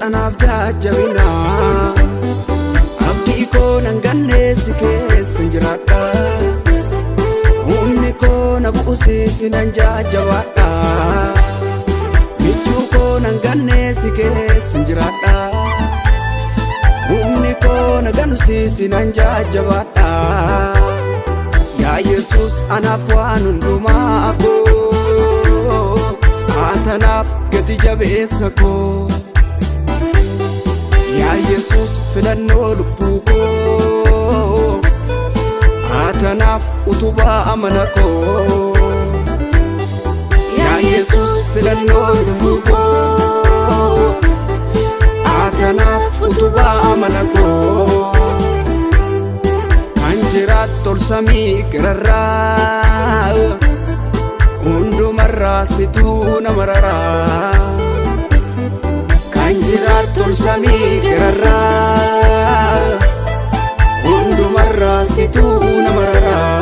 anaaf jajjabina. Abdii koo nan gannee si keessan jiraadha. Humni koo na bu'usiisi nan jajjabaadha. Michuu koo nan gannee si keessan jiraadha. Humni koo na ganusiisi nan jajjabaadha. Yaa Yesuus anaaf waan hundumaa koo, atanaaf gati jabeessa koo. Yaa Yesuus filannoo lubbuu koo, atanaaf utubaa amana koo. Yaa Yesuus filannoo lubbuu koo, atanaaf utubaa amana koo. Kan jiraattu ol samii gararraa, hundumarraa situu nama raraa. Kan jiraattu ol samii gararraa, hundumarraa situu nama raraa.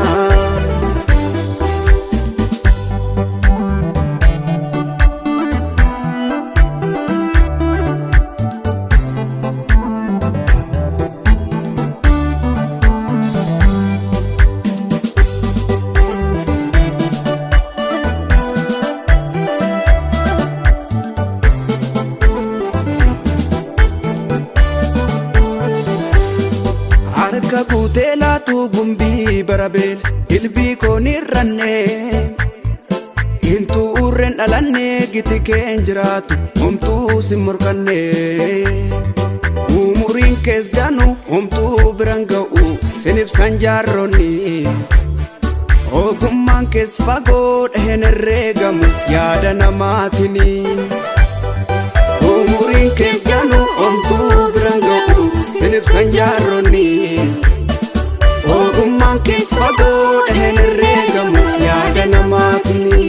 Harka guutee laatu gumbii bara beela, ilbii koon irranne. Hintuu urreen dhalanne giti keen jiraatu homtuu sin morkanne. Umuriin kees daanu homtuu biran ga'u sin ibsan jaarronni. Ogummaan kees fagoo dhaheen herreegamu yaada namaatini. Umuriin kees daanu homtuu biran ga'u sin ibsan jaarronni. Ogummaan kees fagoo dhaheen herreegamu yaada namaatini.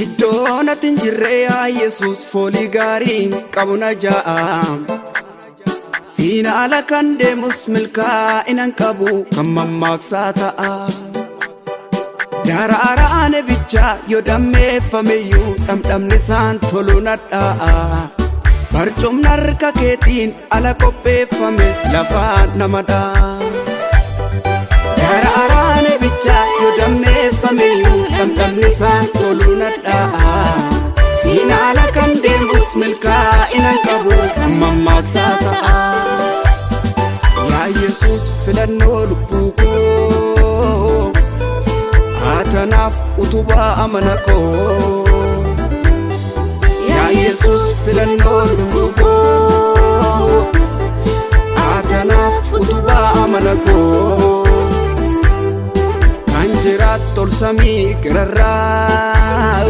Iddoo natti hin jirre yaa Yesuus foolii gaarii qabu na ja'a. Siina ala kan deemus milkaa'ina hin qabu kan mammaaksaa ta'a. Daraaraan bichaa yoo dammeeffameyyuu dhamdhamni isaan tolu nadha'a. Barcumni harka keetiin ala qopheeffames lafaan namadha. Daraaraan bichaa yoo dammeeffameyyuu dhamdhamni isaan tolu nadha'a. Siina ala kan deemus milkaa'ina hin qabu kan mammaaksaa ta'a. Yaa Yesuus filannoo lubbuu koo, atanaaf utubaa amana koo. Yaa Yesuus filannoo lubbuu koo, atanaaf utubaa amana koo. Kan jiraattu ol samii gararraa,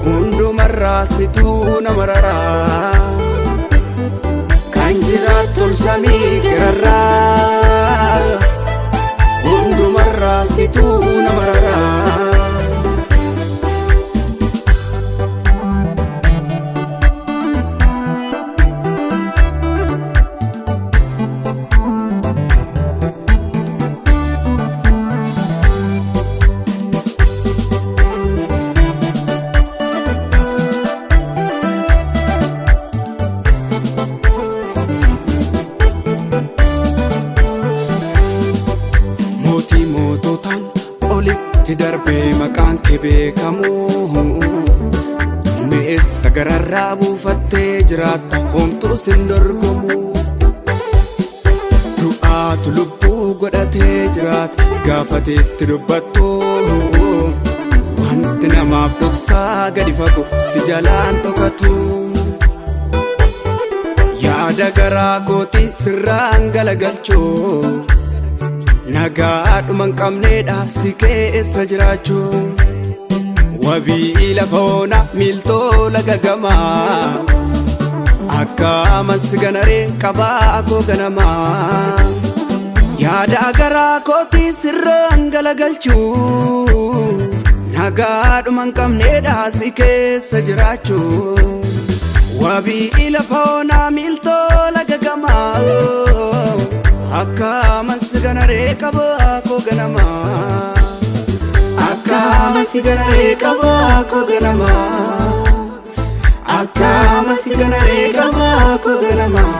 hundumarraa situu nama raraa. Kan jiraattu ol samii gararraa, hundumarraa situu nama raraa. Mootii moototaan olitti darbee maqaan kee beekamu. Mi'eessa gararraa buufattee jiraatta homtuu sin dorgomu. Du'aatu lubbuu godhatee jiraata gaafateetti dubbattu. Wanti namaaf dhoksaa gadi fagoo si jalaan dhokatu. Yaada garaa kooti sirraan galagalchuu. Nagaadhuma hin qabneedha si keessa jiraachuu. Wabii lafa onaa miiltoo laga gamaa. Akka amas ganaree qabaa koo ganamaa. Yaada garaa kootii sirraan galagalchuu, nagaadhuma hin qabneedha si keessa jiraachuu. Wabii lafa onaa, miiltoo laga gamaa, akka amansi ganaree qabaa koo ganamaa. Akka amansi ganaree qabaa koo ganamaa. Akka amansi ganaree qabaa koo ganamaa.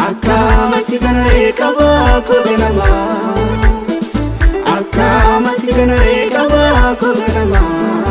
Akka amansi ganaree qabaa koo ganamaa. Akka amansi ganaree qabaa koo ganamaa.